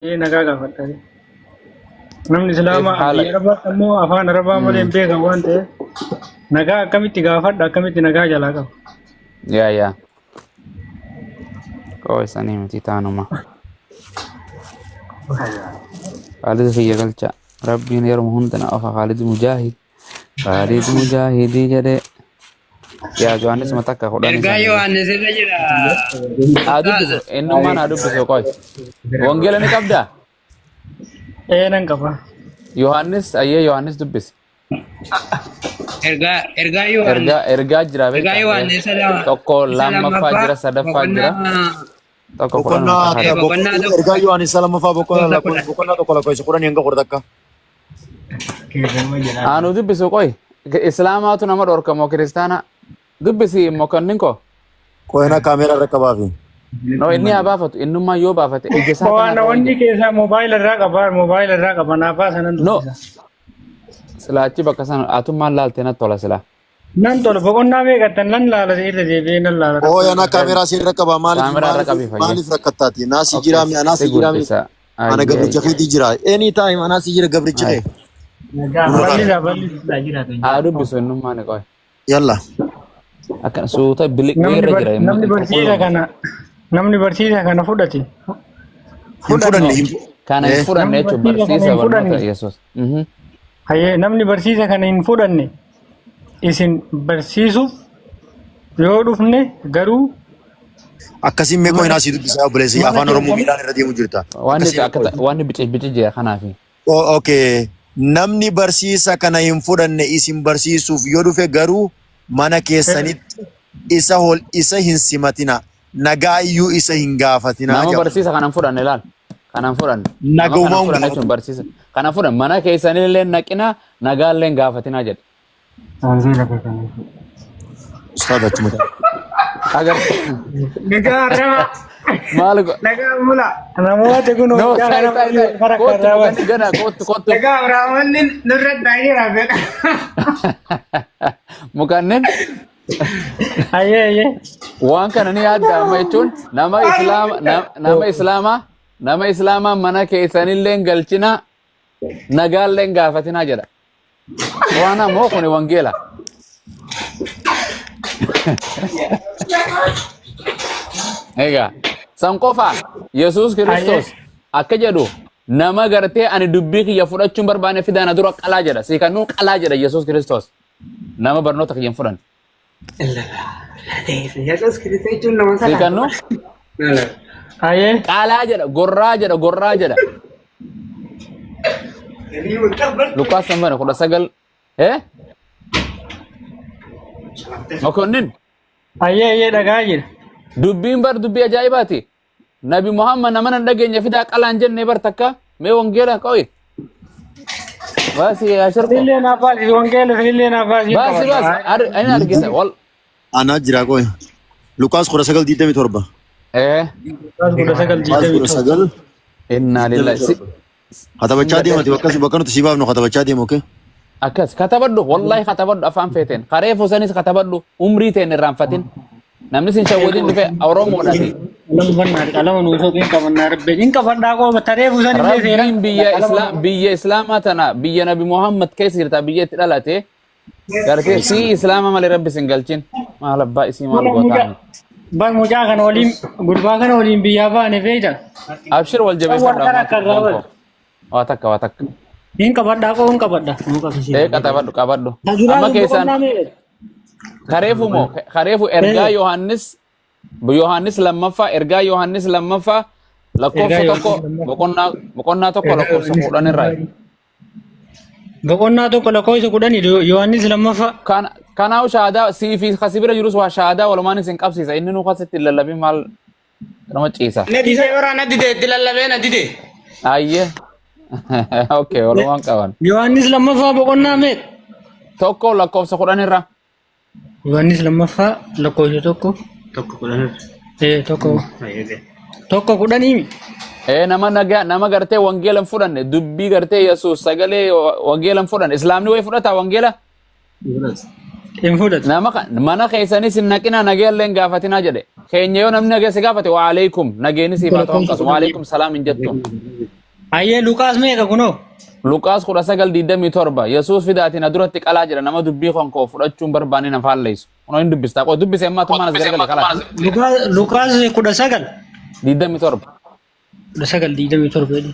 Ee, nagaa gaafadha. Namni Keef Islaamaa haala biyya Arabaatti ammoo afaan Arabaa malee hin beekan waan ta'eef nagaa akkamitti gaafadha, akkamitti nagaa jalaa qaba. Yaa yaa. Qoo isanii miti taanuma. Khaalid kiyya galcha. Rabbiin yeroo hunda na ofa Khaalid Mujaahid. Khaalid Mujaahidii jedhee. Yaa Yohaannis mata akka kudhanii Ergaa sanii. Yohaannis irra jira. Haa dubbisu. Innummaan haa dubbisu qoy. Wangeela ni qabdaa? Ee, nan qaba. Yohaannis ayyee Yohaannis dubbisi. Ergaa ergaa Yohaannis Ergaa ergaa jira ergaa beektaa? Yohaannis isa lama Tokko isa lammaffaa lammaffaa jira sadaffaa jira. boqonnaa Tokko kudhan Boqonnaa maqaa ee boqonnaa tokko ergaa Yohaannis lammaffaa boqonnaa lakkoofsa lakkoofsa 10. boqonnaa 1 lakkoofsa 10 hanga 11. Anu dubbisu qoy. Islaamaatu nama dhorka moo kiristaana? Dubbisi mokonnin koo. Qoyina kaameeraa irra qabaafi. No, inni haa baafatu. Innummaa yoo baafate ija isaa Waan kanarra wanni wayya. keessaa moobaayila irraa qaba, moobaayila irraa qaba, naaf baasa nan No, dubbisa. silaa achi bakka sana atummaan laalte natti tola silaa. Nan tola boqonnaa meeqattan nan laala irra deebi'ee nan laala Oo rakkoo yana hin qabu. kaameeraa si irra qaba maaliif Kaameraa irra maaliif qabii fayyee. maaliif rakkattaati? Naasii Okay, jiraami si anaasii jiraami guddisa. ana Ayyee gabricha ayyee. keetii jira. Anytime anaasii jira gabricha Ayi. kee. Nurra kaara. Bal'isa bal'isa. Haa dubbisu innummaan qoy. Yalla. Akkana suuta biliqee Namni irra bar, jira namni barsiisa qulqulluu miti. kana namni barsiisa kana fudhate Hin fudhanne fudhanne No, hin kana hin eh. fudhanne namni jechuun barsiisa kana barsiisa hin barnoota fudhanne Yesuus. Mhm. hayyee namni barsiisa kana hin fudhanne isin barsiisuuf yoo dhufne garuu Akkasiin mee mana qoyinaa sii dubbisaa obboleessi mana afaan Oromoo keessan miilaan irra deemu jirta. Wanni Akkasiin akka qoyi. wanni bici bici jira kanaafi. Oh, okay. Namni barsiisa kana hin fudhanne isin barsiisuuf yoo dhufe garuu mana keessanitti isa hol isa hin simatina. Nagaa iyyuu isa hin gaafatinaa Nama jedha. barsiisa kana hin fudhanne laal. Kana hin fudhanne. Nama kana Nagaumaa hin hin fudhanne jechuun gaafatu. barsiisa. Kana hin fudhanne mana keessanillee naqina nagaallee hin gaafatinaa jedhe. Ustaad achuma taa'e. Agar Nagaa arraba. maal go Nagaa mula. Namoota kun No, hojjaa ta'i kana ta'i ta'i. fara Kottu karraawwan. mukanni gana kottu kottu. Nagaa Abrahaamonni nurra taa'ee jira. Mukannen Ayyee ayyee. waan kana ni yaadda amma jechuun nama islaama nama islaamaa nama islaamaa mana keessanillee hin galchina nagaallee hin gaafatinaa jedha. Quraana moo kuni wangeela? Egaa san qofa Yesuus Kiristoos akka jedhu nama gartee ani dubbii kiyya fudhachuun barbaanne fidaa na dura qalaa jedha. Sii kannuu qalaa jedha Yesuus Kiristoos. Nama barnoota kiyya hin fudhanne. Yesuus Kiristoos jechuun nama Sii kannuu Ayyee. qalaa jedha gorraa jedha gorraa jedha. Luqaas sanbana 19 eh Mokonnin Ayyee ayyee dhagaa jira. Dubbiin bar dubbii ajaa'ibaati. Nabi Muhammad nama nan dhageenye fidaa qalaan jennee bar takka mee wangeela qo'i. Baasi yaa shirko. Sinillee naaf baasi wangeela sinillee naaf baasi. Baasi baasi ani argita wal. Anaa jira qoy. Luqaas 19 27. Eh 19 Luqaas 27. 19 Innaa lillahi. 27. Katabachaa deemati bakka bakka nuti si baafnu katabachaa deemu okay? Akkas katabadhu wallahi katabadhu afaan feeteen kareefu sanis katabadhu umrii teen irraanfatin namni sin shawwadin dhufe Oromoodha fi Qalama fannaa qalama nuu soqiin qabannaa rabbi hin qabadhaa qooma taree buusan illee seera. Rabbiin biyya islaam biyya islaamaa tana biyya nabi Muhammad keessa jirta biyya itti dhalate gartee sii islaama malee rabbi sin galchin maal abbaa isii maal gootaa Bar mucaa kana waliin gurbaa kana waliin biyyaa baane feeta. Abshir wal Wal jabeeffadha kana ammoo akka foon raawwatu. koo waa takka waa takka. Hin qabadhaa qoo hin qabadha. Nuu qabsiisi. Ee qatabadhu qabadhu. Tajuraa Amma sun keessaan boqonnaa meeqa? kareefu moo kareefu ergaa Yohaannis Yohaannis lammaffaa ergaa Yohaannis lammaffaa lakkoofsa Ergaa 1 Yohaannis lammaffaa. boqonnaa boqonnaa 1 Ergaa lakkoofsa Yohaannis 10 irraa. Boqonnaa 1 lakkoofsa 10 Yohaannis lammaffaa. Kana kanaaf shahaadaa sii fi kasi bira jirus waa shahaadaa walumaan isin qabsiisa inni nu kasitti hin lallabin maal nama ciisa. Na dide ora na dide itti lallabee na dide. Ayyee. Okay, walumaan qaban. Yohaannis lammaffaa boqonnaa meeqa? 1 lakkoofsa 10 irra. Yohaannis lammaffaa lakkoofsa 1. 1 10 irra. Ee 1. 1 10. Ee nama nagaa nama gartee wangeela hin fudhanne dubbii gartee Yesuus sagalee wangeela hin fudhanne islaamni wayi fudhataa wangeela? Hin fudhatu. Nama mana keessanis hin naqinaa nagee illee hin gaafatinaa jedhe. Keenya yoo namni nagee si gaafate waaleykum nageenyi siif haa ta'u akkasuma waaleykum salaam hin jettu. Ayyee Luqaas meeqa kunoo? Luqaas 19:27 Yesuus fidaatiin na duratti qalaa jedha nama dubbii kan koo fudhachuun barbaanne na faalleessu. Kunoo hin dubbistaa qoo dubbise ammaa tummaan as garagale kalaa. Luqaas 19. 27. 19:27 jedhi.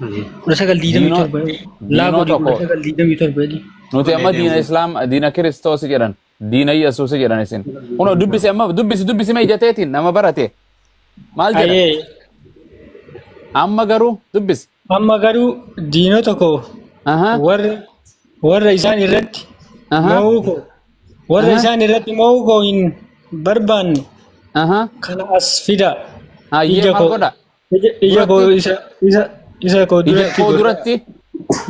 19:27. Laa Diinoo godhi tokko. 19:27 jedhi. Nuti amma diina Islaam diina Kiristoos jedhan diina Yesuus jedhan isin. Kunoo dubbise amma dubbisi dubbisi mee ijateetiin nama barate. Maal jedha? Ayyee Amma garuu dubbisi. Amma garuu diinota koo Aha. warra isaan irratti Aha. mo'uu koo warra Aha. isaan irratti mo'uu koo hin barbaanne Aha. kana as fida. Hayyee Ija maal koo godha? ija koo Duratti? isa koo Ija duratti koo duratti.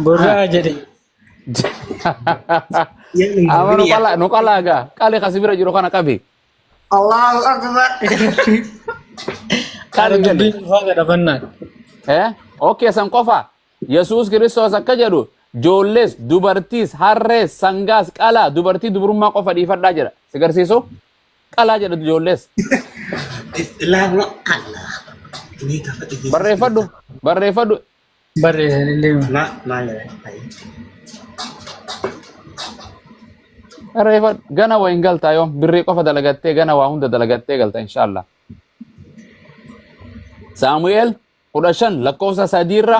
gorra'a jedhe. Amma nu qalaa nu qalaa gaa qali kasi bira jiru kana qabi. Allahu Akbar. Kara Qali jedhe. dubbiin ulfaa kadhafannaan. Eh? Okay, san qofa. Yesuus Kiristoos akka jedhu joollees, dubartiis, harrees, sangaas qalaa dubartii dubrummaa qofa dhiifadhaa jedha. Si garsiisu? Qalaa jedha joollees. Islaama Allah. Ini kafa Yesus. Barreeffadhu. Barreeffadhu. Barreessan illee. Ma maal jedha? Barreeffadhu. Gana waa hin galtaa yoom birrii qofa dalagattee gana waa hunda dalagattee galta inshaallah. Saamu'eel 15 lakkoofsa sadiirra.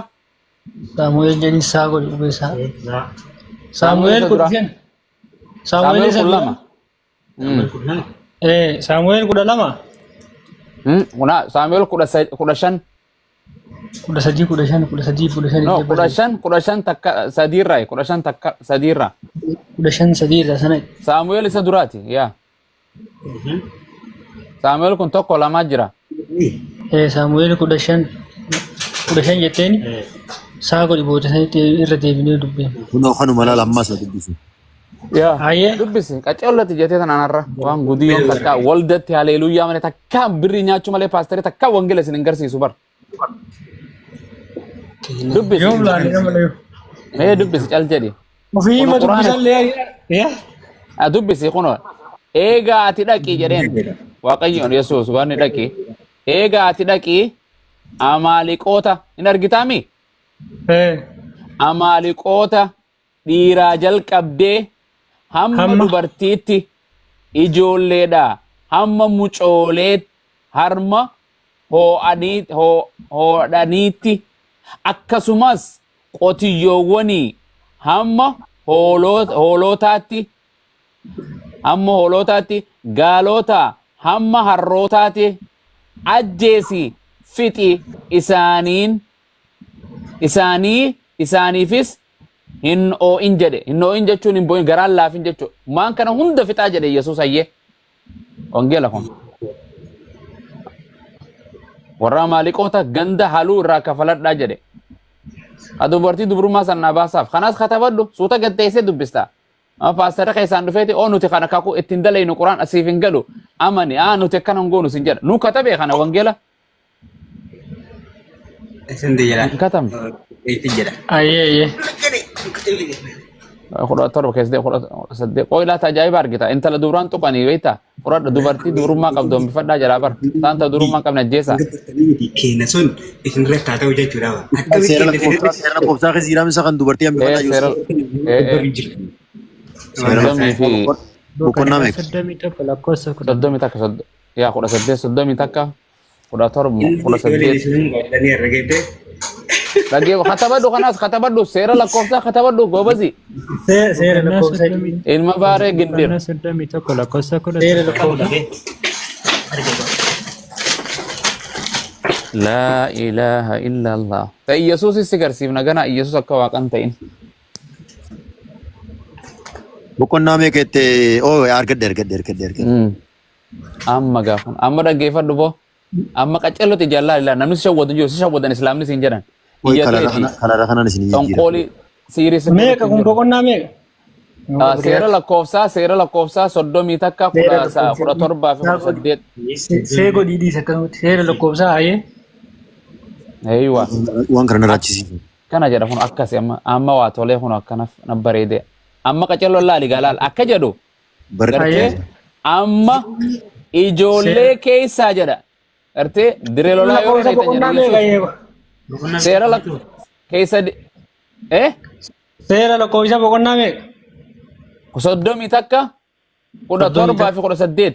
Saamu'eel jedhi isaa godhi qubee isaa. Saamu'eel Saamu'eel isa kudha dura. shan. Saamu'eel Saamu'eel isa kudha dura. lama. Saamu'eel 12. Kuna Saamu'eel 15. 13 15 13 15. No, 15 15 takka sadiirraa 15 takka sadiirraa. 15 sadiirra sana. Saamu'eel isa duraati yaa. Saamu'eel kun tokko lamaa jira. Saamu'eel 15 15 jetteeni saa godhi booda sanitti irra deebinee dubbina. Kunoo kanuma laala ammas haa dubbisu. Yaa. Hayyee. Dubbisi qaceellatti jettee tanaan har'a waan gudii yoon takka waldatti haleeluyyaa malee takka birrii nyaachuu malee paasterii takka wangeela isin hin garsiisu bar. Dubbisi. Yoom laalee nama layu. Mee dubbisi cal jedhi. Ofii Kun hima Quraana. dubbisan lee. Yaa. Ah, dubbisi kunoo. Eegaa ati dhaqi jedheen. Waaqayyoon Yesuus waan dhaqi. Eegaa ati dhaqi Amaaliqoota hin argitaami? Amaaliqoota dhiiraa jalqabdee hamma Hamma. dubartiitti ijoolleedha hamma mucoolee harma hoodhaniitti akkasumas qotiyyoowwanii hamma hoolootaatti gaalota hamma harrootaatti ajjeesi fixi isaaniin isaanii isaaniifis hin oo'in jedhe. Hin oo'in jechuun hin boo'in garaan laafin jechuudha. Maan kana hunda fixaa jedhe Yesuus hayyee. Wangeela kun. Warra Amaaliqoota ganda haluu irraa kafaladhaa jedhe. Ha dubartii dubrummaa san naa baasaaf. Kanaas katabadhu suuta gaddeessee dubbista. Amma paastara keessaan dhufeeti oo nuti kana kakuu ittiin dalaynu quraan asiif hin galu amani aa nuti akkana hin goonu sin jedha. Nu katabee kana wangeela Isin jedha. hin katabne. Isin jedha. Ayyee ayyee. 17 keessatti 18 qoy laata ajaa'iba argita intala dubraan tuqanii beektaa fudhadha dubartii dubrummaa qabdu hambifadhaa jalaa bara taan ta durummaa hin qabne ajjeesa. Keenya sun isin irratti haa ta'u jechuudha. Akkamitti Seera keenya isin lakkoofsaa seera lakkoofsaa keessa jiraamsa kan dubartii hambifadhaa Seera jiru. Seera soddomii fi boqonnaa meeqa? 31 lakkoofsa 10. 31 yaa 18 31 17 18. Isin godhanii herregete. Dhagee katabadhu kanaas katabadhu seera lakkoofsaa katabadhu gobazi Seera lakkoofsa. Ilma baaree gindir. Boqonnaa 31 lakkoofsa kudha Seera saddeet. lakkoofsa. Laa ilaaha illallah. Ta Iyyasuus si garsiifna gana Iyyasuus akka waaqan ta'in. Boqonnaa meeqa jettee oo argadhe argadhe argadhe argadhe. Amma gaafan amma dhaggeeffadhu boo amma qacellotti jallaa ilaa namni si shawwatu jiru si shawwatan islaamni siin jedhan. Oi Ija kalara keeti kana kalara kanaan isin jijjiira. xonqoolii siirii si Meeqa kun boqonnaa meeqa? Seera lakkoofsaa 31 17 fi 18. Seegoo dhiidhiis akkanumatti seera lakkoofsaa hayyee. Eeywa. Waan kana na raachisiisu. Kana jedha kun akkasi amma amma waa tolee kun akkana na bareede. Amma qacelloon laali gaa laal akka jedhu gartee Ayyee. amma ijoollee keessaa jedha. Gartee dirree lolaa yoo Lakkoofsa dheeytan boqonnaa jedha meeqa Yesuus. eeba? Seera lak keessa Seera lakkoofsa boqonnaa meeqa? 31 kudha Soddomii torbaa takka. fi 18.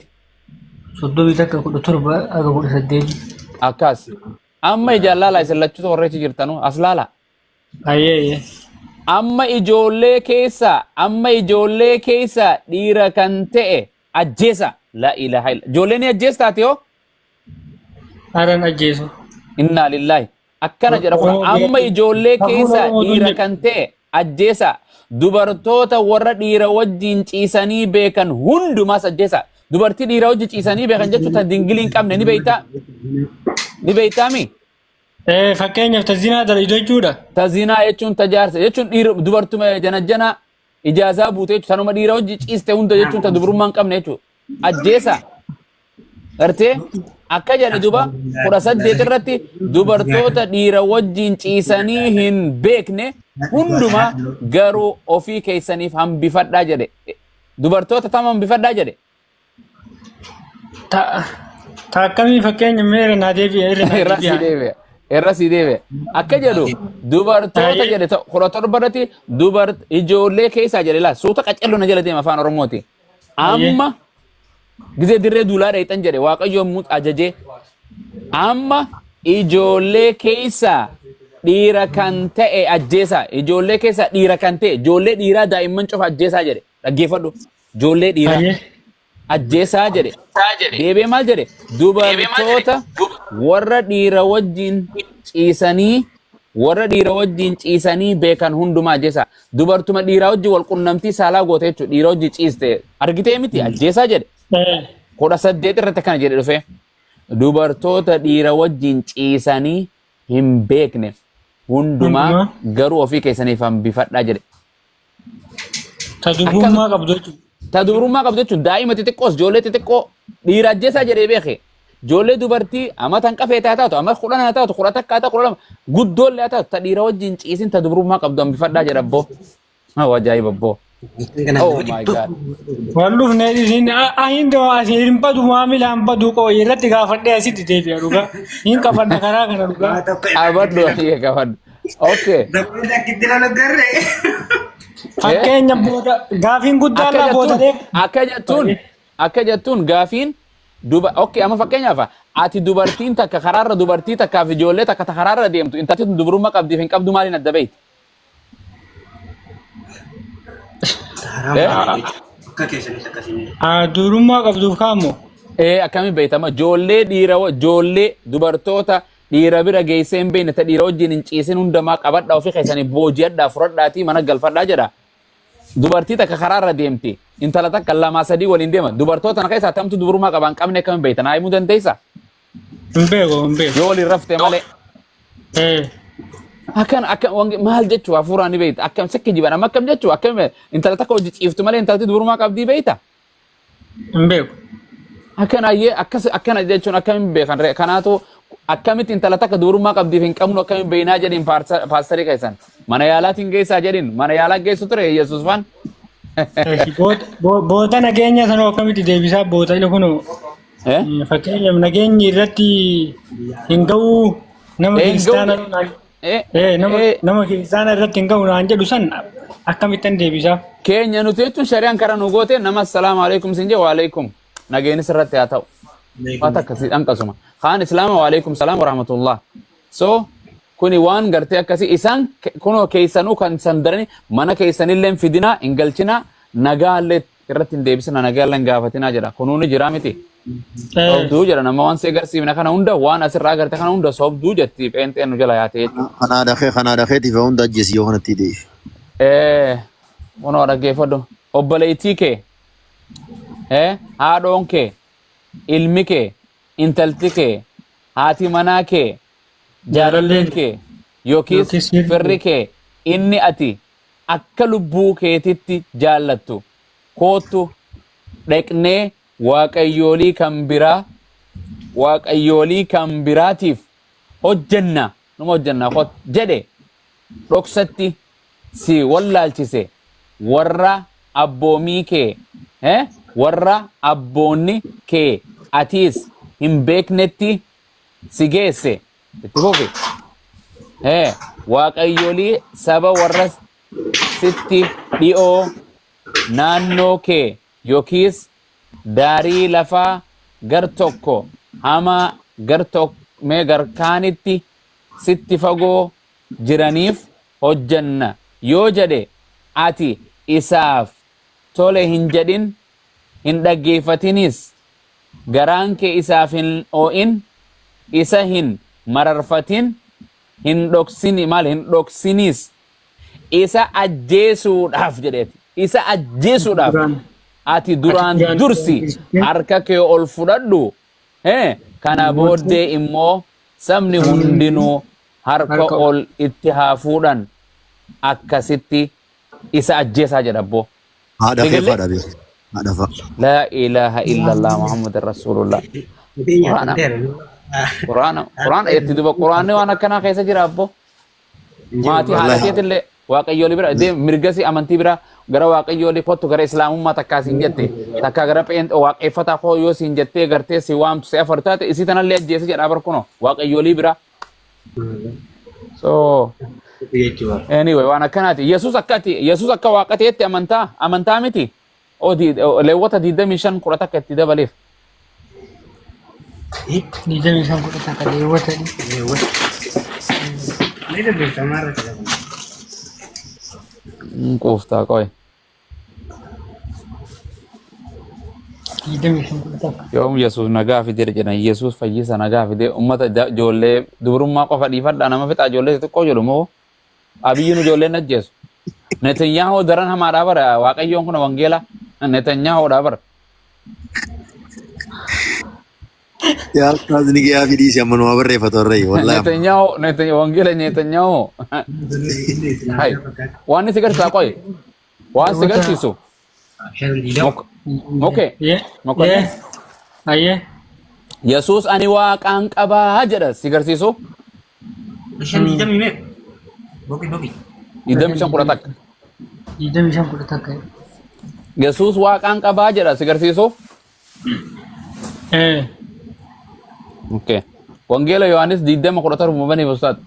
31 17 haga 18. Akkas. Amma ijaan laalaa isin lachuutu warreechi jirtanu as laala. Ayyee ayyee. Amma ijoollee keessa dhiira kan ta'e ajjeesa. La ilaha illa. Ijoollee ni ajjeestaati yoo? Haadhaan ajjeesu. Innaa lillahi. Akkana jedha kun Oromoo amma biratti ijoollee safuun keessa Oromoo dhiira tun kan ta'e ajjeesa. Dubartoota warra dhiira wajjin ciisanii beekan hundumaas ajjeesa. Dubartii dhiira wajjin ciisanii beekan jechuun tan dingilii hin qabne ni beektaa? Ni beektaami? Fakkeenyaaf tazinaa dalagu jechuudha. Ta zinaa jechuun ta jaarsa jechuun dhiira dubartuma janajjana ijaazaa buute jechuun tanuma dhiira wajjin ciiste hunda jechuun ta dubrummaa hin qabne jechuudha. Ajjeesa. Gartee akka jedhe duba 18 irratti dubartoota dhiira wajjin ciisanii hin beekne hundumaa garuu ofii keessaniif hambifadhaa jedhe. Dubartoota tam hambifadhaa jedhe. Ta ta akkamii fakkeenya meera naa deebi'a irra naa Irra si deebi'a. deebi'a. Irra si deebi'a. Akka jedhu dubartoota Ayyee. jedhe 17 irratti ijoollee keessaa jedhe laa suuta qacello na jala deema afaan Oromooti. Ayyee. Amma gizee dirree duulaa dheeyxan jedhe Waaqayyo yommuu ajajee amma ijoollee keessaa dhiira kan ta'e ajjeesaa. Ijoollee keessaa dhiira kan ta'e ijoollee dhiiraa daa'imman cufa ajjeesaa jedhe. Dhaggeeffadhu. Ijoollee dhiiraa Ayyee. ajjeesaa jedhe. Deebi'ee maal jedhe? Dubartoota warra dhiira wajjin ciisanii warra dhiira wajjin ciisanii beekan hundumaa ajjeesaa. Dubartuma dhiiraa wajjin wal qunnamtii saalaa goote jechuudha. Dhiira wajjin ciiste argitee miti ajjeesaa jedhe. 18 irratti akkana jedhe dhufe. Dubartoota dhiira wajjin ciisanii hin beekne hundumaa Hundumaa. garuu ofii keessaniif hambifadhaa jedhe. Ta dubrummaa qabdu jechuudha. Ta dubrummaa qabdu jechuun daa'ima xixiqqoos ijoollee xixiqqoo dhiira ajjeesaa jedhee beeke. Ijoollee dubartii amma tan qafee taa taatu amma 10 haa taatu 11 haa taatu 12 guddoollee haa taatu ta dhiira wajjin ciisin ta dubrummaa qabdu hambifadhaa jedha abboo. Oh, ajaa'iba abboo. Oh my God. Waan dhufne isin ahin asin hin badu maamila hin badu qooyi irratti gaafadhee asitti deebi'a dhugaa. Hin qabadha karaa kana dhugaa. Qabadhu ayyee qabadhu. Okay. Fakkeenya booda gaafiin guddaan Akka laa booda jettuun akka jettuun gaafiin duba okay amma fakkeenyaaf ati dubartiin takka karaarra dubartii takkaaf ijoollee takka ta karaarra deemtu intalti tun dubrummaa qabdiif hin qabdu maaliin adda beekti? Eh? Akka keessanitti akkasii. Dubrummaa qabduuf kaa'amu. Ee akkamiin beektama ijoollee dhiira ijoollee dubartoota dhiira bira geessee hin beekne ta dhiira wajjin hin ciisin hundamaa qabadhaa ofii keessanii booji'adhaa fudhadhaatii mana galfadhaa jedha. Dubartii takka karaarra deemti intala takka lamaa sadii waliin deema dubartoota kana keessaa tamtu dubrummaa qaba hin qabne akkamiin beekta naa himuu dandeessaa? Hin beeku hin beeku. Yoo waliin rafte malee. Akkan akka wangi maal jechuu hafuuraan ni beekta akkam sikki jiban amma akkam jechuu akkam intala takka hojii ciiftu malee intalti dubrummaa qabdii beekta. Hin beeku. Akkana ayyee akkas akkana jechuun akkamiin beekan ree kanaatu akkamitti intala takka dubrummaa qabdiif hin qabnu akkamiin beeknaa jedhiin paasterii keessan mana yaalaatiin geessaa jedhiin mana yaalaa geessu ture Yesuus faan. Boota nageenya sana akkamitti deebisaa boota inni kun Eh? fakkeenyaaf nageenyi irratti hin ga'uu nama Hin ga'u. kiristaana Eh? nama Eh? nama kiristaana irratti hin ga'u naan jedhu san akkamittan deebisaa? Keenya nuti jechuun shari'aan karaa nu goote nama assalaamu alaikum sin jee waalaikum nageenis irratti haa ta'u. Waan akkasii dhanqasuma. Kaan islaama waalaikum salaam warahmatullah. So kuni waan gartee akkasii isaan kunoo keessanuu kan san darani mana keessanillee hin fidinaa hin galchinaa nagaallee irratti hin deebisina nagaallee hin gaafatinaa jedha. Kunuu ni jira miti. Sobduu jedha nama waan si agarsiifne kana hunda waan asirraa agarte kana hunda sobduu jetti pheenxeen nu jala yaate jechuudha. Kanaa dhaqee kanaa dhaqeetiif hunda ajjeesi yoo kanatti deebi. Kunoo dhaggeeffadhu. Obboleettii kee, haadhoon kee, ilmi kee, intalti kee, haati manaa kee, jaalalleen kee yookiis Yookiis firri firri kee inni ati akka lubbuu keetitti jaallattu koottu dhaqnee waaqayyoolii kan biraatiif hojjenna numa hojjenna kot jedhe dhoksatti si wallaalchise. warra abboomii kee warra abboonni kee atiis hin beeknetti si geesse. Itti fufi. Waaqayyolii saba warra sitti dhi'oo naannoo kee yookiis daarii lafaa gar tokko hamaa gar tokko mee gar kaanitti sitti fagoo jiraniif hojjanna yoo jedhe, ati isaaf tole hin jedhin, hin dhaggeeffatinis. Garaan kee isaaf hin oo'in, isa hin mararfatin, hin dhoksini, maal, hin dhoksinis. Isa ajjeesuudhaaf jedheeti, isa ajjeesuudhaaf Duraan. ati duraan duraan dursi harka kee ol fudhadhu. Kana booddee immoo sabni hundinuu harka harka ol itti haa fuudhan, akkasitti isa ajjeesaa jedha abboo. Haadha Egalee? feefaa dhabe. Haadha fa'a. لا إله إلا الله محمد رسول الله. Quraana Quraana Quraana itti duba, Quraanni waan akkanaa keessa jira abboo. Maatii haadha Wallahi. keetillee waaqayyoolii bira deem, mirgasi amantii bira gara waaqayyoolii kottu, gara islaamummaa takkaa siin jette, takkaa gara waaqeffataa koo yoo siin jettee gartee si waamtu si afar taate, isii tanallee ajjeesi jedha bar kuno waaqayyoolii bira. So anyway, waan akkanaati. Yesus akkati, Yesus akka waaqa ta'etti amantaa miti. Leewwata 25:11 itti dabaleef. 25:11, Leewwata. Ni dubbiftamaa irra jira. Quuftaa qoy. 25:11. Yoom Yesus nagaa fide jedhan, Yesus fayyisa nagaa fide, ummata ijoollee dubrummaa qofa dhiifadhaa, nama fixaa, ijoollee xixiqqoo jedhu moo Abiyyiin ijoolleen ajjeesu. Netanyaahoo daran hamaadhaa bara, Waaqayyoon kun wangeela Netanyahoodhaa bara. Yaa ustaaz, ni yaa fi dhiisi, amma numaa barreeffatu har'ayyu wallahi amma. Netanyaahoo, wangeela Netanyaahoo. Hai, waan si garsiisaa qoy, waan si garsiisu. Okay. Mokonnin. Yee. Ayyee. Yesus ani waaqaan qabaa jedha si garsiisu. 5 digdamii meeqa? Boqi boqi. 25:11. 25:11. Yesus waaqaan qabaa jedha si garsiisu. Eh. Okay. Wangeela Yohaannis 20:17 baniif ustaad.